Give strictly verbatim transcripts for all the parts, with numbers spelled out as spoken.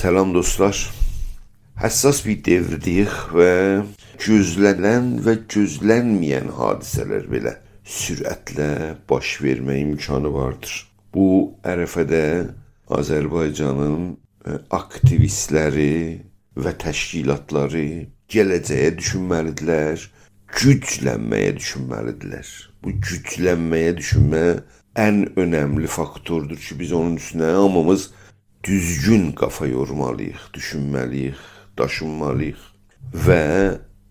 سلام دوستلار. حساس بیر دؤورده‌ییک و گؤزله‌نن و گؤزلنمه‌ین حادثه‌لر بئله سرعتله باش وئرمه امکانی واردیر. بو عرفه‌ده آذربایجانین، ائ، آکتیویستلری و تشکیلاتلاری گله‌جه‌یه دوشونمه‌لیدیرلر، گوجلنمه‌یه دوشونمه‌لیدیرلر. بو گوجلنمه‌یه دوشونمه ان اؤنملی فاکتوردور کی، بیز اونون اوستونه هامیمیز دوزگون قافا یورمالیییق، دوشونمه‌لیییک، داشینمالیییق و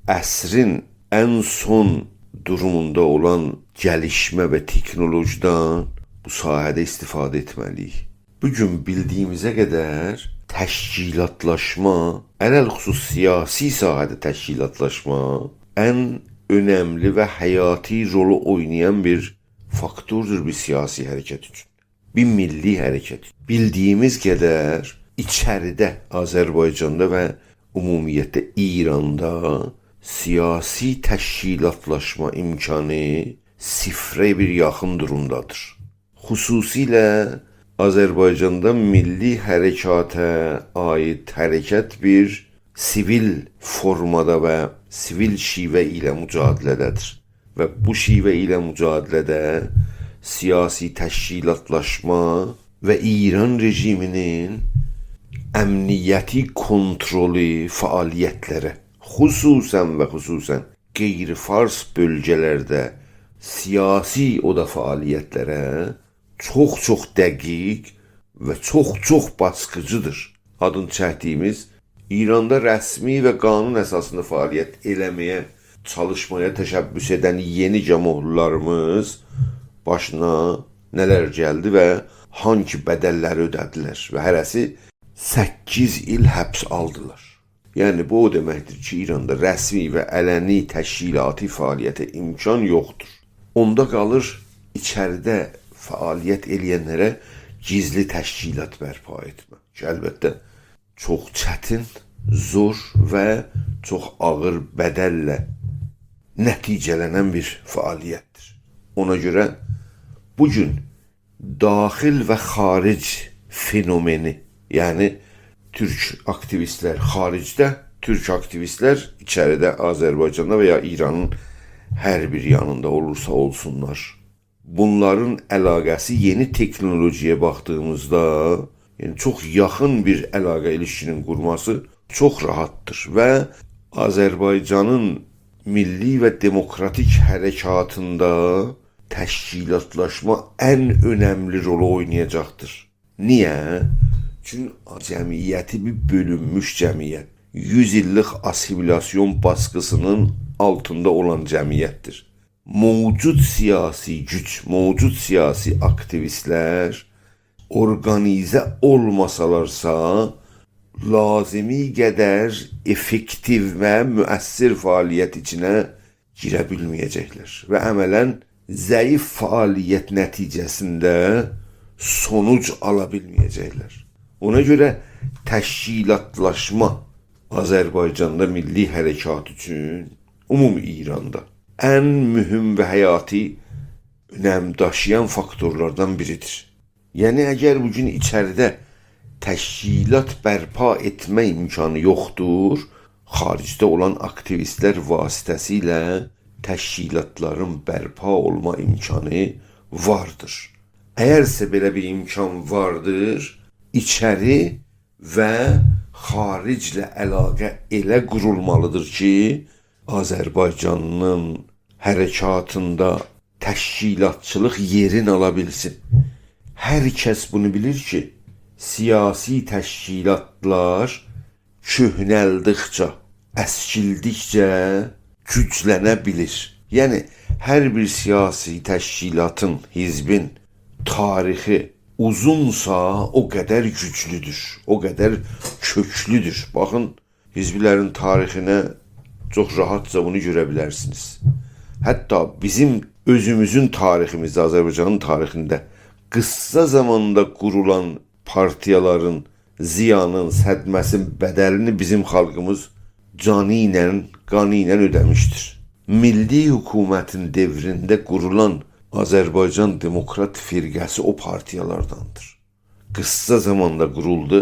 عصرین ان سون دوروموندا اولان گلیشمه و تکنولوژیادان بو ساحه‌ده استفاده ائتمه‌لیییک. بو گون بیلدیییمیزه قدر تشکیلاتلاشما، علی‌الخصوص سیاسی ساحه‌ده تشکیلاتلاشما ان اؤنملی و حیاتی رولو اوینایان بیر فاکتوردور بیر سیاسی حرکت اوچون. بیر میللی حرکت. بیلدیییمیز قدر ایچریده، آذربایجاندا و عمومیتله ایراندا سیاسی تشکیلاتلاشما امکانی صفره بیر یاخین دورومدادیر. خصوصیله آذربایجاندا میللی حرکاتا عایید حرکت بیر سیویل فورمادا و سیویل شیوه ایله مجادله‌ده‌دیر. و بو شیوه ایله مجادله‌ده سیاسی تشکیلاتلاشما و ایران رژیمینین امنیتی کونترولو فعالیتلره، خصوصاً و خصوصاً غیر فارس بؤلگه‌لرده سیاسی او دا فعالیتلره چوخ-چوخ دقیق و چوخ-چوخ باسقیجیدیر. آدینی چکدیییمیز، ایراندا رسمی و قانون اساسیندا فعالیت ائله‌مه‌یه چالیشمایا تشبث ائدن یئنی گام‌اوغوللاریمیز باشینا نه‌لر گلدی و هانگی بدللری اؤده‌دیلر و هره‌سی سککیز ایل حبس آلدیلار. یعنی، بو او دئمکدیر کی، ایراندا رسمی و علنی تشکیلاتی فعالیته امکان یوخدور. اوندا قالیر ایچریده فعالیت ائله‌ینلره گیزلی تشکیلات برپا ائتمک. کی، البته، چوخ چتین، زور و چوخ آغیر بدلله نتیجه‌لنن بیر فعالیتدیر. اونا گؤره بو گون داخل و خارج فنومنی، یعنی تورک آکتیویستلر خارجده، تورک آکتیویستلر ایچریده، آذربایجاندا و یا ایرانین هر بیر یانیندا اولورسا اولسونلار، بونلارین علاقه‌سی یئنی تکنولوژی‌یه باخدیغیمیزدا، یعنی چوخ یاخین بیر علاقه ایلیشکی‌نین قورماسی چوخ راحتدیر و آذربایجانین میللی و دموکراتیک حرکاتیندا تشکیلاتلاشما ان اؤنملی رولو اوینایاجاقدیر. نییه؟ چون جمعیتی بیر بؤلونموش جمعیت، یوز ایللیک آسیمیلاسیون باسقیسی‌نین آلتیندا اولان جمعیتدیر. موجود سیاسی گوج، موجود سیاسی آکتیویستلر اورقانیزه اولماسالارسا، لازیمی قدر افکتیو و مؤثر فعالیت ایچینه گیره بیلمه‌یه‌جکلر و عملاً ضعیف فعالیت نتیجه‌سینده سونوج آلا بیلمه‌یه‌جکلر. اونا گؤره تشکیلاتلاشما آذربایجاندا میللی حرکات اوچون، عمومی ایراندا ان مهم و حیاتی اؤنم داشییان فاکتورلاردان بیریدیر. یعنی، اگر بو گون ایچریده تشکیلات برپا ائتمه امکانی یوخدور، خارجده اولان آکتیویستلر واسطه‌سیله تشکیلاتلارین برپا اولما امکانی واردیر. اگرسه بئله بیر امکان واردیر، ایچری و خارجله علاقه ائله قورولمالیدیر کی، آذربایجانین حرکاتیندا تشکیلاتچیلیق یئرین آلا بیلسین. هر کس بونو بیلیر کی، سیاسی تشکیلاتلار کؤهنلدیکجه، اسکیلدیکجه گوجلنه بیلیر. یعنی، هر بیر سیاسی تشکیلاتین، حزبین تاریخی اوزونسا، او قدر گوجلودور، او قدر کؤکلودور. باخین، حزبلرین تاریخینه چوخ راحتجا بونو گؤره بیلرسینیز. حتی بیزیم اؤزوموزون تاریخیمیزده، آذربایجانین تاریخینده قیسا زاماندا قورولان پارتیالارین زیانین، صدمه‌سین، بدلینی بیزیم خالقیمیز جانی ایله، قانی ایله اؤده‌میشدیر. میللی حکومتین دؤورینده قورولان آذربایجان دموکرات فرقه‌سی او پارتیالارداندیر. قیسا زاماندا قورولدو،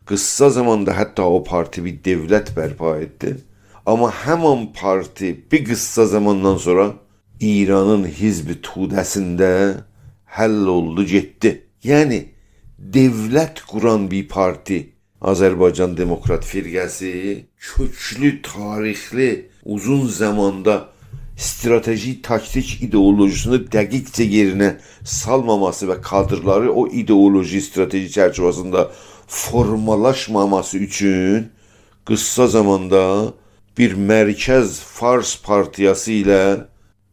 قیسا زاماندا حتی او پارتی بیر دؤولت برپا ائتدی. آمما همان پارتی بیر قیسا زاماندان سونرا ایرانین حزب توده‌سینده حل اولدو، گئتدی. یعنی، دؤولت قوران بیر پارتی، آذربایجان دموکرات فرقه‌سی، کؤکلو، تاریخلی، اوزون زاماندا استراتژی، تاکتیک ایدئولوژیسینی دقیقجه یئرینه سالماماسی و کادرلاری او ایدئولوژی، استراتژی چرچیوه‌سینده فورمالاشماماسی اوچون قیسا زاماندا بیر مرکز فارس پارتیاسی ایله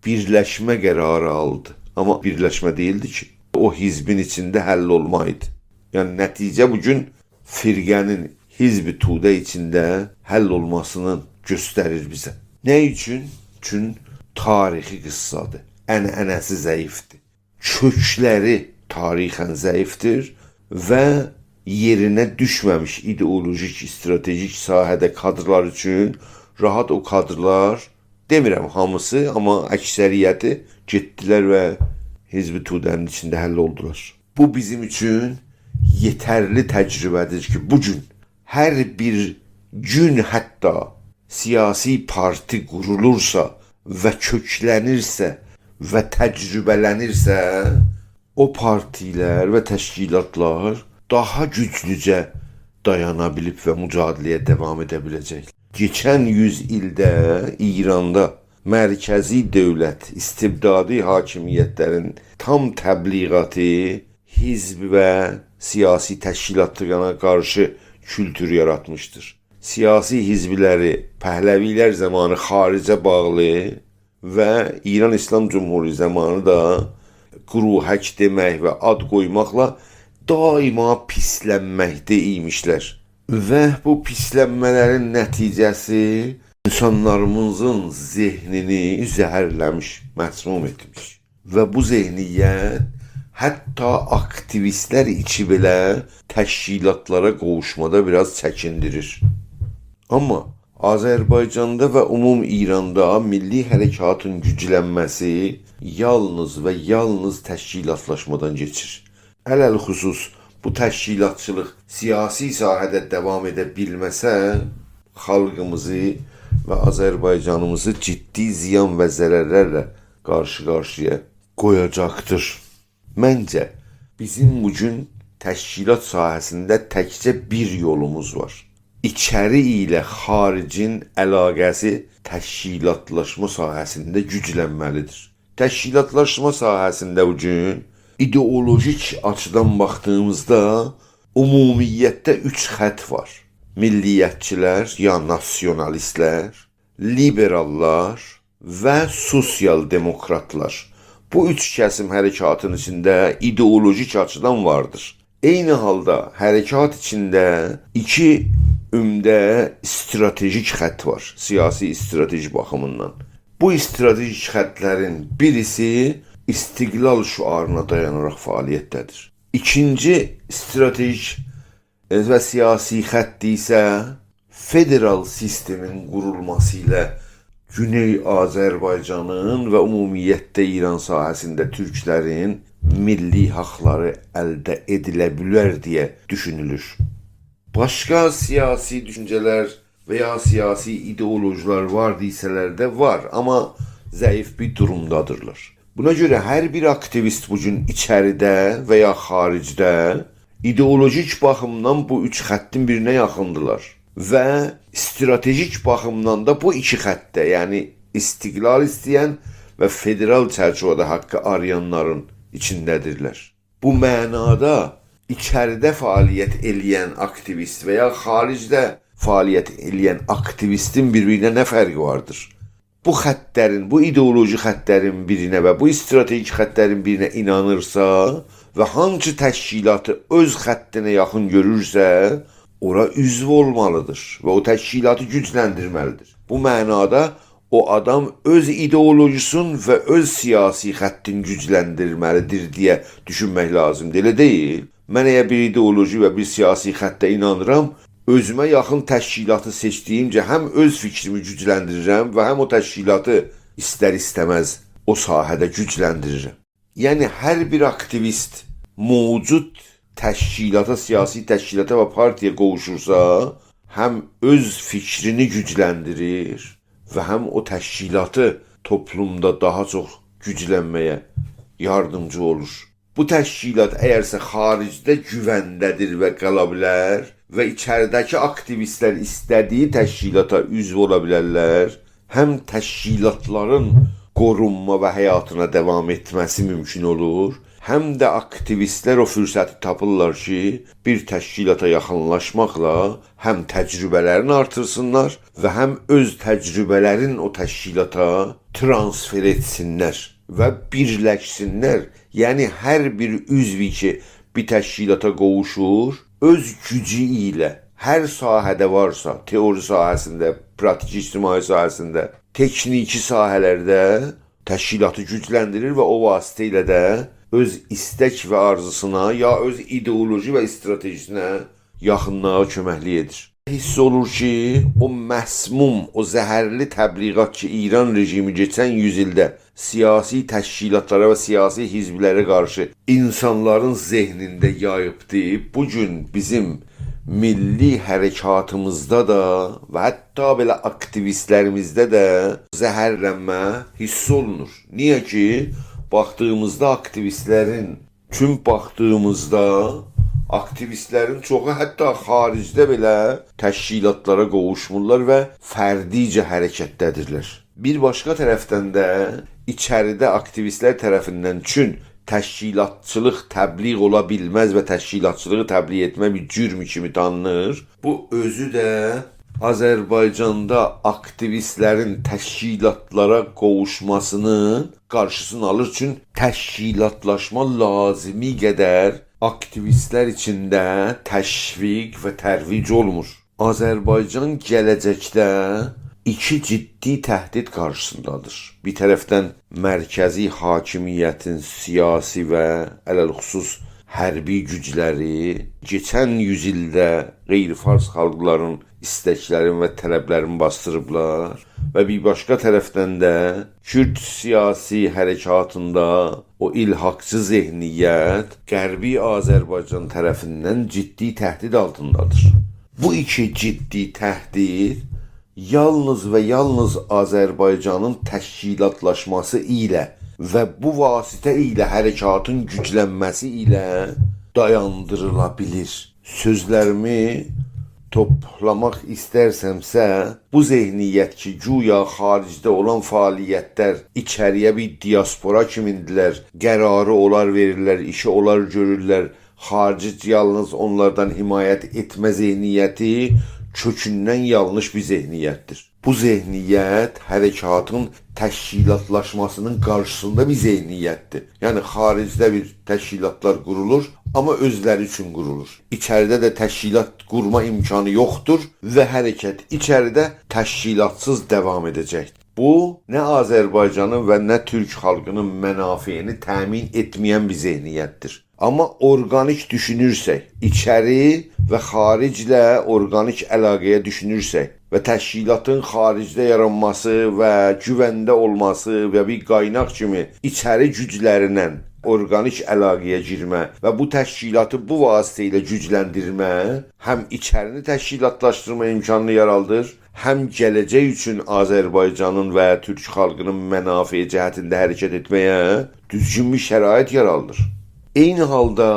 بیرلشمه قراری آلدی. آمما بیرلشمه دئییلدی کی، او حزبین ایچینده حل اولمایدی. یعنی، نتیجه بو گون فرقه‌نین حزب توده ایچینده حل اولماسینی گؤستریر بیزه. نه اوچون؟ چون تاریخی قیسادیر، عنعنه‌سی ضعیفدیر. کؤکلری تاریخاً ضعیفدیر و یئرینه دوشمه‌میش ایدئولوژیک، استراتژیک ساحه‌ده کادرلار اوچون راحت او کادرلار، دئمیرم هامیسی، آمما اکثریتی گئتدیلر و حزب توده‌نین ایچینده حل اولدولار. بو بیزیم اوچون یئترلی تجربه‌دیر کی، بو گون هر بیر گون حتی سیاسی پارتی قورولورسا و کؤکلنیرسه و تجربه‌لنیرسه، او پارتیلر و تشکیلاتلار داها گوجلوجه دایانا بیلیب و مجادله‌یه داوام ائده بیله‌جک. کئچن یوز ایلده ایراندا مرکزی دؤولت، استبدادی حاکمیتلرین تام تبلیغاتی حزب و سیاسی تشکیلاتلارینا قارشی کولتور یاراتمیشدیر. سیاسی حزبلری پهلوی‌لر زامانی خارجه باغلی و ایران ایسلام جمهوریتی زامانی دا گروهک دئمک و آد قویماقلا دائما پیسلنمکده ایمیشلر. و بو پیسلنمه‌لرین نتیجه‌سی اینسانلاریمیزین ذهنینی زهرله‌میش، مسموم ائتمیش. و بو ذهنیت حتی آکتیویستلر ایچی بئله تشکیلاتلارا قوووشمادا بیر آز چکیندیریر. آمما آذربایجاندا و عموم ایراندا میللی حرکاتین گوجلنمه‌سی یالنیز و یالنیز تشکیلاتلاشمادان کئچیر. علی‌الخصوص بو تشکیلاتچیلیق سیاسی ساحه‌ده داوام ائده بیلمه‌سه، خالقیمیزی و آذربایجانیمیزی جدی زیان و ضررلرله قارشی-قارشییا قویاجاقدیر. منجه، بیزیم بو گون تشکیلات ساحه‌سینده تکجه بیر یولوموز وار. ایچری ایله خاریجین علاقه‌سی تشکیلاتلاشما ساحه‌سینده گوجلنمه‌لیدیر. تشکیلاتلاشما ساحه‌سینده بو گون ایدئولوژیک آچیدان باخدیغیمیزدا عمومیتده اوچ خط وار. میللیتچیلر یا ناسیونالیستلر، لیبراللار و سوسیال دموکراتلار. بو اوچ کسیم حرکاتین ایچینده ایدئولوژیک آچیدان واردیر. عینی حالدا حرکات ایچینده ایکی عمده استراتژیک خط وار، سیاسی استراتژی باخیمیندان. بو استراتژیک خطلرین بیریسی استقلال شعارینا دایاناراق فعالیتده‌دیر. ایکینجی استراتژیک و سیاسی خط ایسه فدرال سیستمین قورولماسی ایله گونئی آذربایجانین و عمومیتده ایران ساحه‌سینده تورکلرین میللی حاقلاری الده ائدیله بیلر دئیه دوشونولور. باشقا سیاسی دوشونجه‌لر و یا سیاسی ایدئولوژیلر وار دئسه‌لر ده وار، آمما ضعیف بیر دورومدادیرلار. بونا گؤره هر بیر آکتیویست بو گون ایچریده و یا خاریجده ایدئولوژیک باخیمدان بو اوچ خطین بیرینه یاخیندیلار و استراتژیک باخیمدان دا بو ایکی خطده، یعنی استقلال ایسته‌ین و فدرال چرچیوه‌ده حاققی آرایانلارین ایچینده‌دیرلر. بو معنادا ایچریده فعالیت ائله‌ین آکتیویست و یا خاریجده فعالیت ائله‌ین آکتیویستین بیر-بیرینه نه فرقی واردیر؟ بو خطلرین، بو ایدئولوژی خطلرین بیرینه و بو استراتژیک خطلرین بیرینه اینانیرسا و هانسی تشکیلاتی اؤز خطینه یاخین گؤرورسه، اورا عضو اولمالیدیر و او تشکیلاتی گوجلندیرمه‌لیدیر. بو معنادا او آدام اؤز ایدئولوژیسین و اؤز سیاسی خطین گوجلندیرمه‌لیدیر دئیه دوشونمک لازیمدیر. ائله دئییل؟ من اگر بیر ایدئولوژی و بیر سیاسی خطه اینانیرام، اؤزومه یاخین تشکیلاتی سئچدیییمجه هم اؤز فیکریمی گوجلندیریرم و هم او تشکیلاتی ایستر-ایسته‌مز او ساحه‌ده گوجلندیریرم. یعنی، هر بیر آکتیویست موجود تشکیلاتا، سیاسی تشکیلاتا و پارتی‌یه قوووشورسا، هم اؤز فیکرینی گوجلندیریر و هم او تشکیلاتی توپلومدا داها چوخ گوجلنمه‌یه یاردیمجی اولور. بو تشکیلات اگرسه خاریجده گوونده‌دیر و قالا بیلر و ایچریده‌کی آکتیویستلر ایسته‌دیگی تشکیلاتا عضو اولا بیلرلر، هم تشکیلاتلارین قورونما و حیاتینا داوام ائتمه‌سی مومکون اولور، هم ده آکتیویستلر او فرصتی تاپیرلار کی، بیر تشکیلاتا یاخینلاشماقلا هم تجربه‌لرینی آرتیرسینلار و هم اؤز تجربه‌لرین او تشکیلاتا ترانسفر ائتسینلر و بیرلشسینلر. یعنی، هر بیر عضوی کی، بیر تشکیلاتا قوووشور، اؤز گوجو ایله هر ساحه‌ده وارسا، تئوری ساحه‌سینده، پراتیک اجتماعی ساحه‌سینده، تکنیکی ساحه‌لرده تشکیلاتی گوجلندیریر و او واسطه ایله ده اؤز ایستک و آرزوسونا، یا اؤز ایدئولوژی و استراتژی‌سینه یاخینلیغا کؤمکلیک ائدیر. حیس اولور کی، او مسموم، او زهرلی تبلیغات کی، ایران رژیمی کئچن یوز ایلده سیاسی تشکیلاتلارا و سیاسی حزبلره قارشی اینسانلارین ذهنینده یاییبدی، بو گون بیزیم میللی حرکاتیمیزدا دا و حتی بئله آکتیویستلریمیزده ده زهرلنمه حیس اولونور. نییه کی، باخدیغیمیزدا آکتیویستلرین، چون باخدیغیمیزدا آکتیویستلرین چوخو حتی خاریجده بئله تشکیلاتلارا قوووشمورلار و فردیجه حرکتده‌دیرلر. بیر باشقا طرفدن ده ایچریده آکتیویستلر طرفیندن، چون تشکیلاتچیلیق تبلیغ اولا بیلمز و تشکیلاتچیلیغی تبلیغ ائتمه بیر جرم کیمی تانینیر. بو اؤزو ده آذربایجاندا آکتیویستلرین تشکیلاتلارا قوووشماسینین قارشیسینی آلیر. چون تشکیلاتلاشما لازیمی قدر آکتیویستلر ایچینده تشویق و ترویج اولمور. آذربایجان گله‌جکده ایکی جدی تهدید قارشیسیندادیر. بیر طرفدن مرکزی حاکمیتین سیاسی و علی‌الخصوص حربی گوجلری کئچن یوز ایلده غیر فارس خالقلارین ایستکلرین و طلبلرین باسدیریبلار و بیر باشقا طرفدن ده کورد سیاسی حرکاتیندا او الحاقچی ذهنیت غربی آذربایجان طرفیندن جدی تهدید آلتیندادیر. بو ایکی جدی تهدید یالنیز و یالنیز آذربایجانین تشکیلاتلاشماسی ایله و بو واسطه ایله حرکاتین گوجلنمه‌سی ایله دایاندیریلا بیلیر. سؤزلریمی توپلاماق ایسترسمسه، بو ذهنیت کی، گویا خاریجده اولان فعالیتلر ایچری‌یه بیر دیاسپورا کیمیندیرلر، قراری اونلار وئریرلر، ایشی اونلار گؤرورلر، خاریج یالنیز اونلاردان حمایت ائتمه ذهنیتی کؤکوندن یانلیش بیر ذهنیتدیر. بو ذهنیت حرکاتین تشکیلاتلاشماسینین قارشیسیندا بیر ذهنیتدیر. یعنی، خاریجده بیر تشکیلاتلار قورولور، آمما اؤزلری اوچون قورولور. ایچریده ده تشکیلات قورما امکانی یوخدور و حرکت ایچریده تشکیلاتسیز داوام ائده‌جکدیر. بو، نه آذربایجانین و نه تورک خالقینین منافعینی تأمین ائتمه‌ین بیر ذهنیتدیر. آمما اورگانیک دوشونورسک، ایچری و خاریجله اورگانیک علاقه‌یه دوشونورسک و تشکیلاتین خاریجده یارانماسی و گوونده اولماسی و بیر قایناق کیمی ایچری گوجلرینن اورگانیک علاقه‌یه گیرمه و بو تشکیلاتی بو واسطه ایله گوجلندیرمه هم ایچرینی تشکیلاتلاشدیرما امکانینی یارادیر، هم گله‌جک اوچون آذربایجانین و تورک خالقینین منافعی جهتینده حرکت ائتمه‌یه دوزگون بیر شرایط یارادیر. عینی حالدا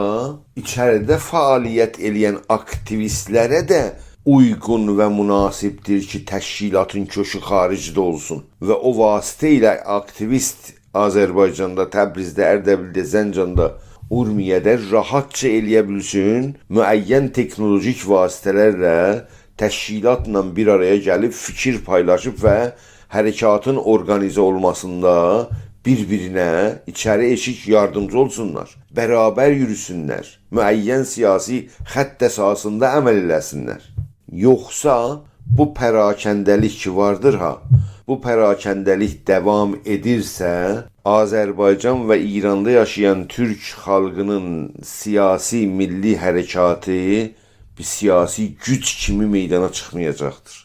ایچریده فعالیت ائله‌ین آکتیویستلره ده اویغون و مناسبدیر کی، تشکیلاتین کؤکو خاریجده اولسون و او واسطه ایله آکتیویست آذربایجاندا، تبریزده، اردبیلده، زنجاندا، اورمیه‌ده راحتجا ائله‌یه بیلسین، معین تکنولوژیک واسطه‌لرله تشکیلاتلا بیر آرایا گلیب فیکیر پایلاشیب و حرکاتین اورگانیزه اولماسیندا بیر-بیرینه ایچری ائشیک یاردیمجی اولسونلار، برابر یوروسونلر، معین سیاسی خط اساسیندا عمل ائله‌سینلر. یوخسا بو پراکنده‌لیک کی واردیر ها، بو پراکنده‌لیک داوام ائدیرسه، آذربایجان و ایراندا یاشایان تورک خالقینین سیاسی میللی حرکاتی بیر سیاسی گوج کیمی میدانا چیخمایاجاقدیر.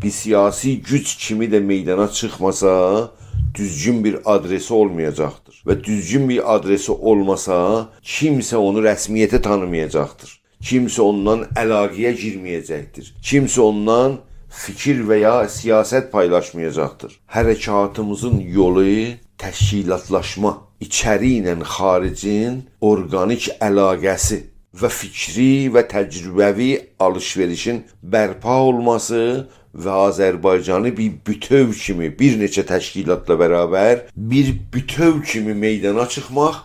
بیر سیاسی گوج کیمی ده میدانا چیخماسا، دوزگون بیر آدرسی اولمایاجاقدیر. و دوزگون بیر آدرسی اولماسا، کیمسه اونو رسمیته تانیمایاجاقدیر. کیمسه اوندان علاقه‌یه گیرمه‌یه‌جکدیر. کیمسه اوندان فیکیر و یا سیاست پایلاشمایاجاقدیر. حرکاتیمیزین یولو تشکیلاتلاشما، ایچری ایله خاریجین اورگانیک علاقه‌سی و فیکری و تجربوی آلیش‌وئریشین برپا اولماسی و آذربایجانی بیر بوتؤو کیمی، بیر نئچه تشکیلاتلا برابر بیر بوتؤو کیمی میدانا چیخماق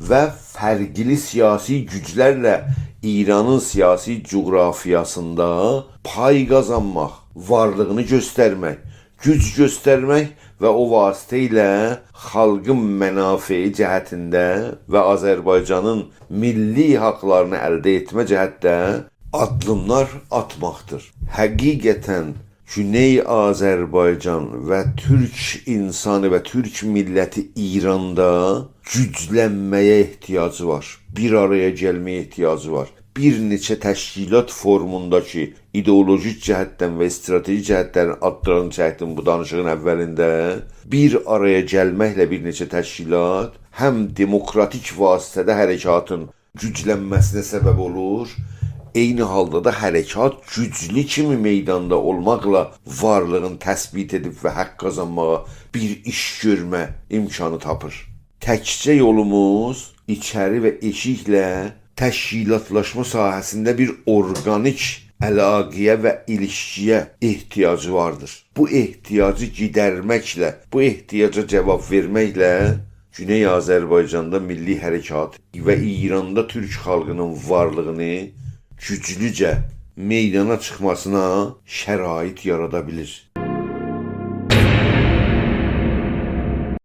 و فرقلی سیاسی گوجلرله ایرانین سیاسی جغرافیاسیندا پای قازانماق، وارلیغینی گؤسترمک، گوج گؤسترمک و او واسطه ایله خالقین منافعی جهتینده و آذربایجانین میللی حاقلارینی الده ائتمه جهتده آددیملار آتماقدیر. حقیقتاً گونئی آذربایجان و تورک اینسانی و تورک میللتی ایراندا گوجلنمه‌یه احتیاجی وار. بیر آرایا گلمه‌یه احتیاجی وار. بیر نئچه تشکیلات فورموندا کی، ایدئولوژیک جهتدن و استراتژی جهتدن آدلارینی چکدیم بو دانیشیغین اولینده، بیر آرایا گلمکله بیر نئچه تشکیلات هم دموکراتیک واسطه‌ده حرکاتین گوجلنمه‌سینه سبب اولور، عینی حالدا دا حرکات گوجلو کیمی میداندا اولماقلا وارلیغینی تثبیت ائدیب و حاق قازانماغا بیر ایش گؤرمه امکانی تاپیر. تکجه یولوموز ایچری و ائشیکله تشکیلاتلاشما ساحه‌سینده بیر اورگانیک علاقه‌یه و ایلیشکی‌یه احتیاجی واردیر. بو احتیاجی گیدرمکله، بو احتیاجا جاواب وئرمکله گونئی آذربایجاندا میللی حرکات و ایراندا تورک خالقینین وارلیغینی گوجلوجه میدانا چیخماسینا شرایط یارادا بیلیر.